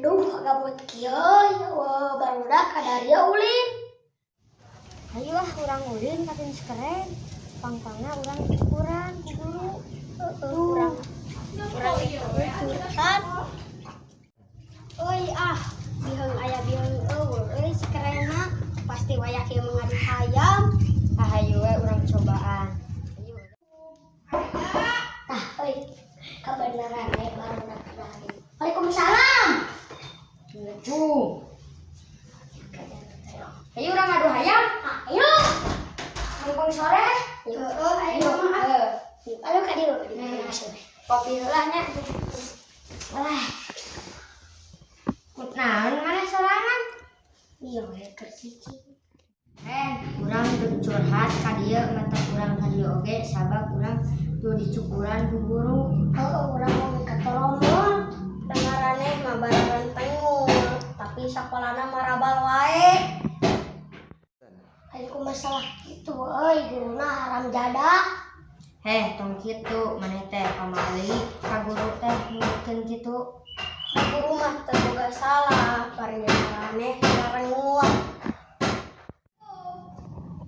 Duh, gabut kieu, eueuh barudak kadaria ulin. Ayo ah urang ulin ka tenis keren. Pangpangna urang kurang ku guru. Heeh, urang urang curhat. Euy ah, biheung aya biheung eueuh euy si kerenna pasti wayah kieu mengadu hayam. Ah hayu we urang cobaan. Ayo. Tah, euy, kabeneran we barudak kadaria. Waalaikumsalam. Assalamualaikum. Ayo urang ngadu hayam. Ayo. Mumpung sore. Heeh, ayo mah. Heeh. Ayo ka dieu. Kopi heula nya. Alah, Naon mana sorangan? iya we keur cicing. Urang dek curhat ka dieu mata urang ka dieu oge sabab urang tuh dicukuran ku guru. Heeh, urang mau ka toromon. Dengaraneh mah bararan tengul, tapi sakolana marabal wae. Ayo ku masalah kitu euy, guruna haram jadah. Heh, tong kitu maneh teh pamali ka guru teh ngurutkeun kitu. Guru mah teu boga salah, maraneh barengul.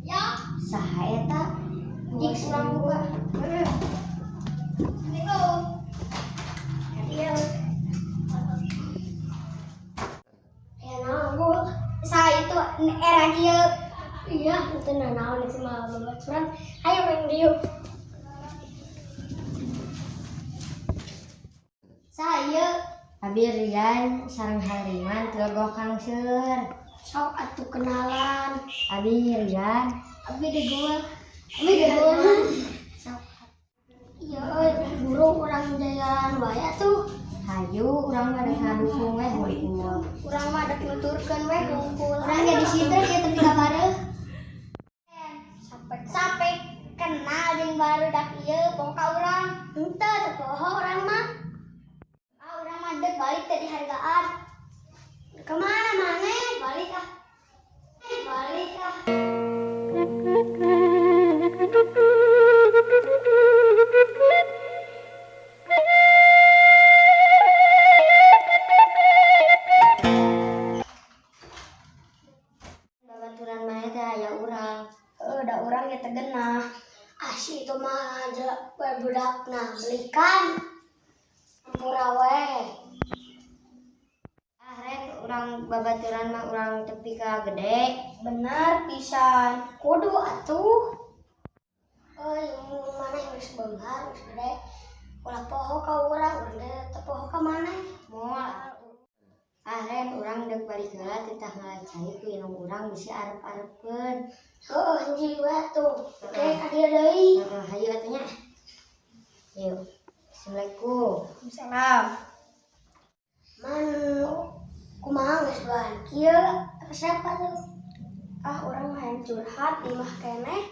Ya, Saha eta? Jik urang buka. Assalamualaikum. Iya. Ya naon Bu? Saha itu era kieu? Iya, itu naon itu mah babaturan. Ayo urang dieu. Saha ieu? Abi Rian sareng Haliman teu kangseur. Sok atuh kenalan. Abi Rian. Abi di gua. Abi di gua. Sok. Iya, euy, guru urang jalan wae atuh. Hayu urang mah dek ngadukung we hungkul. Urang mah dek nuturkeun we hungkul. Urang ge di situ ieu tepi ka bareuh. Sampai kenal jeung barudak ieu poho ka urang. Henteu teu poho urang mah. Ah urang mah dek balik teh dihargaan. Kemana maneh? Balik ah. Balik ah. Babaturan maneh teh aya urang. Heuh, da urang ge teu genah. Asih itu mah budak nah belikan. Hampura we. Ah rek urang babaturan mah urang tepi ka gede. Bener pisan. Kudu atuh. Euy, mun maneh geus beunghar, geus gede. Ulah poho ka urang, urang ge teu poho ka maneh. Moal. Ah ren urang dek balik heula titah ngala cai ku indung urang bisi arep-arepeun. Heuh, hiji we atuh. Oke, ka dieu deui. Heeh, hayu atuh nya. Yuk. Assalamualaikum. Salam. Man kumaha geus duaan kieu? Siapa tuh? Ah urang mah hayang curhat di imah keneh.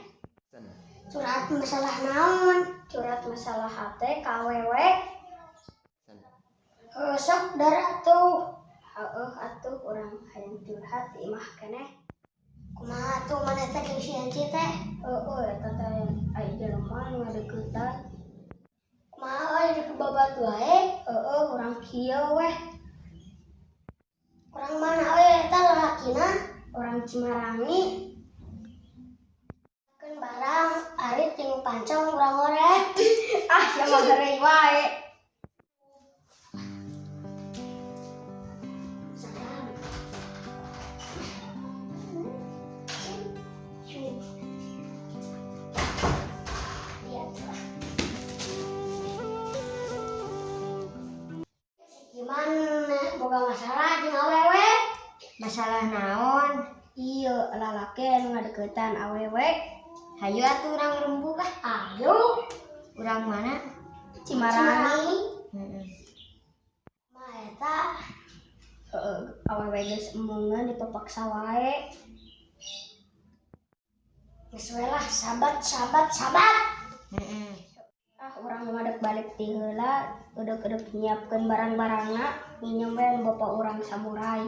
Curhat masalah naon? Curhat masalah hate ka awewe. Heuh, sok dar atuh. Heueuh atuh urang hayang curhat di imah keneh. Kumaha atuh maneh teh jeung si Enci teh? Heueuh eta teh aya jelema nu ngadeukeutan. Kumaha euy dek babat wae? Heueuh urang kieu weh. Urang mana euy eta lalakina? Urang Cimarangi. Keun barang arit jeung pancong urang oreh. Ah sia mah heureuy wae. Salam. Iya tuh. Gimana boga masalah jeung awewe? Masalah naon? Ieu lalaki anu ngadeukeutan awewe. Hayu atuh urang rembug ah. Ayo. Urang mana? Cimarangi. Heeh. Mah eta Heueuh awewe geus embungeun dipepaksa wae. Geus we lah sabat sabat sabat. Heeh. Ah urang mah dek balik ti heula, eudek-eudek nyiapkeun barang-barangna, nginjem we nu bapa urang samurai.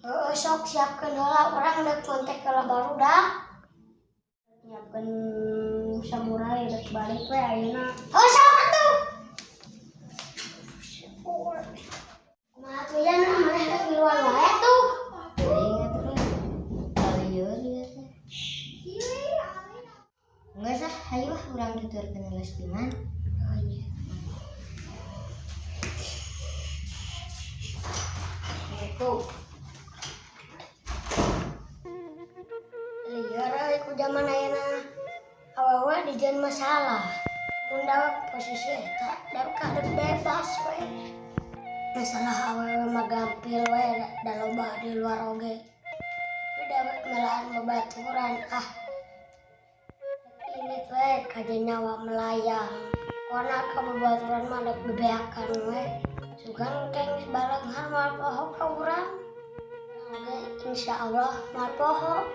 Heueuh sok siapkeun heula urang deuk kontak heula barudak. Nyiapkeun samurai dek balik we ayeuna. Heuh sok atuh. Atuh ya nah maneh rek ngiluan wae tuh. Teuing atuh euy. Kalieur ieu teh. Geus ah, hayu ah urang tuturkeun heula si Diman. Oh iya. Assalamualaikum. Lieur euy ku jaman ayeuna. Awewe dijieun masalah. Mun dawek posisi eta dawek kadek bebas we. Masalah awewe mah gampil we da loba di luar oge. Tapi dawek melahan babaturan ah. Ini we kajeun nyawa melayang. Pokona ka babaturan mah dek bebeakan we. Sugan engke geus baleunghar moal poho ka urang. Oge insyaallah moal poho.